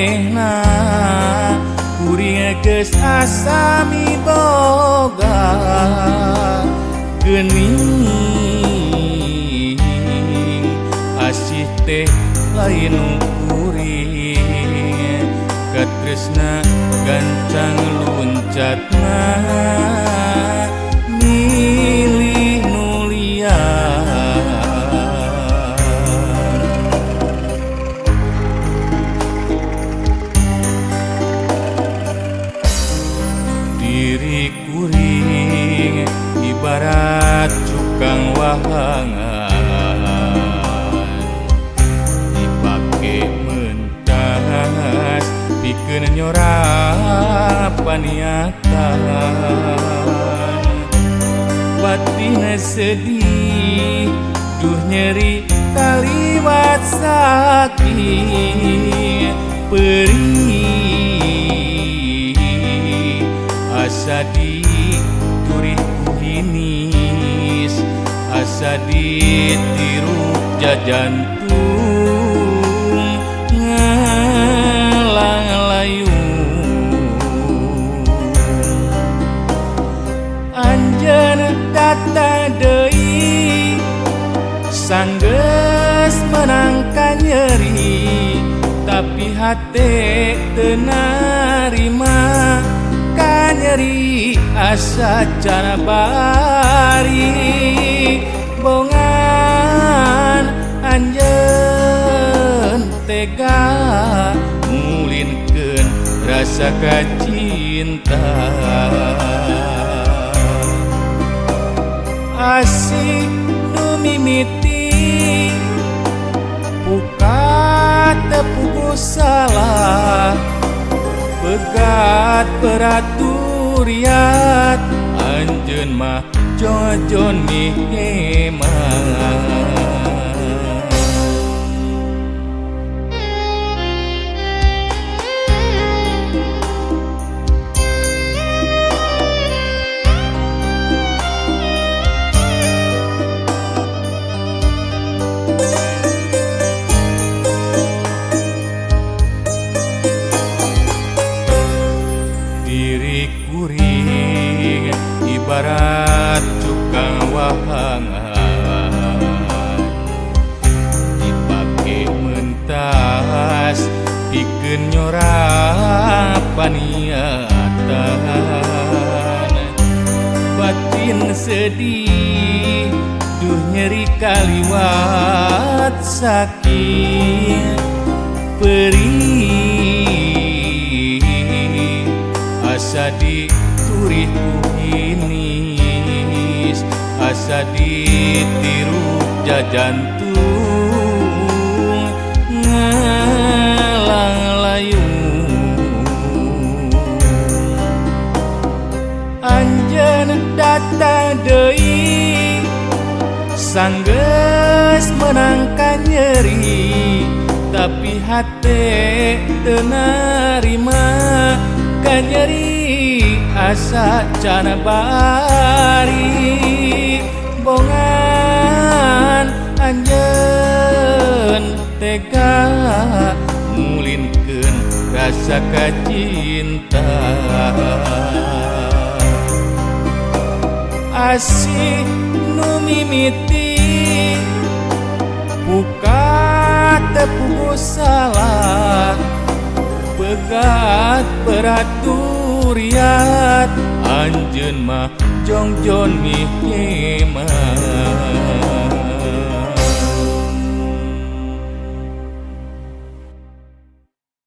kenehna kuring geus asa miboga geuning asih teh lain kuring katresna gancang luncatna milih nu lian. Diri kuring ibarat cukang wahangan dipake mentas pikeun nyorap paniatan batin sedih duh nyeri kaliwat sakit perih asa diturih ku hinis asa ditiru jajantung ngalang-layung anjeun datang deui sanggeus menang ka nyeri tapi hate teu narima ka nyeri asa cara bari bongan anjeun tega ngulinkeun rasa kacinta asih nu mimiti pukat teu salah pegat beraturiat anjeun mah jojon mihema. Diri kuring ibarat cukang wahangan dipake mentas pikeun nyorap paniatan batin sedih duh nyeri kaliwat sakit perih asa diturih ku hinis asa ditiru jajantung ngalang-layung anjeun datang deui sanggeus menang ka nyeri tapi hate teu narima ka nyeri asa cana bari bongan anjeun tega ngulinkeun rasa kacinta asih nu mimiti pukat teu salah pegat beraturiat anjeun mah jongjon mihema.